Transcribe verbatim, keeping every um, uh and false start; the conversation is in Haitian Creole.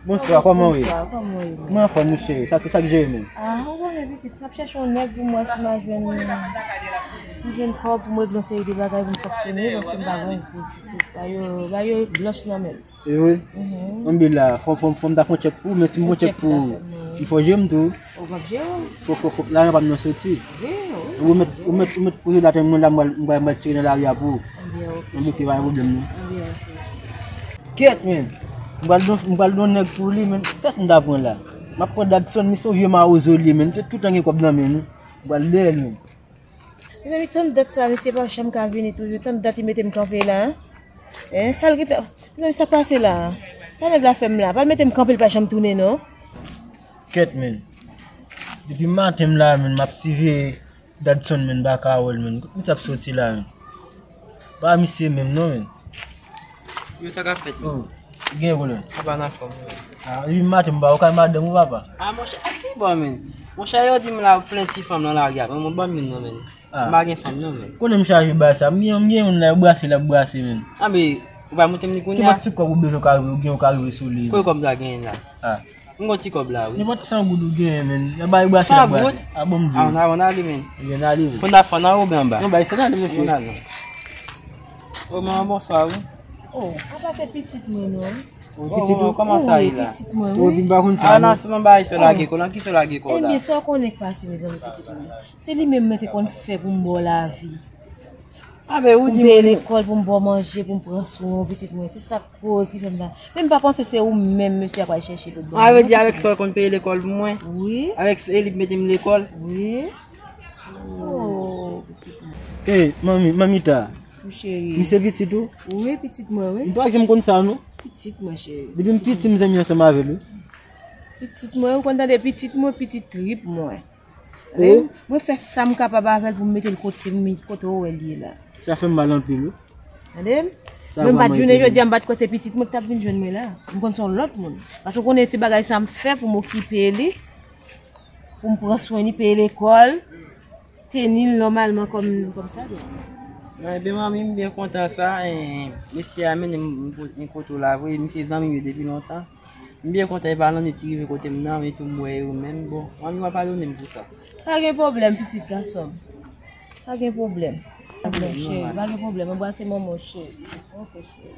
Bonswa, kòman w ye? Bonswa, kòman w ye? Mwen anfòm wi cheri, sa, sa k jere menm? Ah, ou konnen pitit, m ap chèche yon nèg pou m wè si m a jwenn, m jwenn kòb pou m regle yon seri de bagay pou m fonksyone, paske m pa gen yon gwo pitit. Ba yo, ba yo blanch nan men l. E vre? Mhm. Anben la, fò, fò, fò m ta fè yon tchèk pou ou, men si m fè yon tchèk pou ou, il faut jere m tou. Ou p ap jere w. Fò, fò, fò, lajan pa m nan soti. Wi, wi. Ou mèt, ou mèt, ou mèt poze l atè mwen la, m pral, m pral, m pral tire nan lari a pou ou. Anben, ok. Anben, ok, pa gen pwoblèm non. Anben, ok. Kèt, men. M pral don, m pral don nèg pou li, men. Kiyès m ta pran la? M ap pran Dadson, misye yon vye mawozo li ye, men. Misye toutan gen kòb nan men li. M pral dèyè l, men. Mezanmi, tann dat sa, misye pa janm ka vini toujou. Tann dat li mete m kanpe la, en. En, sa l gentan, mezanmi, sa k pase la? Sa nèg la fè m la? Pa l mete m kanpe, l pa janm tounen, non. Kèt, men. Depi maten m la, men, m ap siveye Dadson, men, m pa ka wè l, men. Kot misye ap soti la, men? Pa misye menm, non, men. Yo, sa k ap fèt, men? Oh, gen pwoblèm. Ou pa nan fòm, non. Ah, depi maten m pa wè w kay madanm ou, papa. Ah, monchè, a ki bò, men? Monchè, yo di m la, plen ti fanm nan lari a, men mwen, ban m youn, non, men. Ah. M pa gen fanm, non, men. Konnen m chaje ba sa. M gen, m gen youn la, yo brase l ap brase, men. Anben, ou pa montre m li kounye a? Nenpòt ti kòb ou bezwen, ou ka rive, ou gen, ou ka rive sou li. Kote kòb sa genyen la? Ah. M gon ti kòb la, wi. Nenpòt san goud ou genyen, men. Yo bay brase l ap brase. San goud? Ah, bon, m di w. Ah, ann ale, men. Ann ale, men. Pou n ap fè nan ou byen anba? Non, bay sa n ale, mesye. Ann ale. Oh, manman, bonswa, wi. Oh, apa se pitit mwen, non? Wi, pitit ou? Kòman sa ye la? Wi, pitit mwen, wi. Ou vin pa konn sa, non? Ah, nan sou mwen bay sa lage kò, nan ki sa lage kò la? Ebyen, sa w konnen k pase, mezanmi, pitit mwen. Se li menm mwen te konn fè pou m ba w lavi. Ah, ben, ou di mwen. Pou m peye lekòl, pou m ba w manje, pou m pran swen w, pitit mwen. Se sa k koz ki fè m la. Men m pa panse se ou menm mesye a pral chèche pou l ban mwen. Ah, vle di avèk sa w konn peye lekòl pou mwen? Wi. Avèk sa, e li mete m lekòl? Wi. Oh, pitit mwen. Ey, manmi, manmita. Wi, cheri. Misye pitit ou? Wi, pitit mwen, wi. M pa janm konn sa, non. Pitit mwen, cheri. Depi m piti, m zanmi ansanm avè l, wi. Pitit mwen, ou konn tande pitit mwen, pitit trip mwen. Mwen fè sa m kapab avè l pou m mete l kote m, kote w wè l ye la. Sa fè m mal anpil, wi. Tande m? Mwen m pa t jounen jodi a, m pa t kwè se pitit mwen ki t ap vin jwenn mwen la. M konn se yon lòt moun. Paske w konnen se bagay sa m fè pou m okipe li, pou m pran swen li, peye lekòl, teni l nòmalman kòm, kòm sa dwe. Ebyen, manmi, m byen kontan sa. Mesye a mennen m, m kote w la vre. Misye zanmi m yo depi lontan. M byen kontan, e pa lannuit ki rive kote m nan, men tou m wè yo menm. Bon, manmi, w a padone m pou sa. Pa gen pwoblèm, pitit gason m. Pa gen pwoblèm. Pa gen pwoblèm, cheri. Pa gen pwoblèm. Anbrase manman w, cheri. Ok, cheri.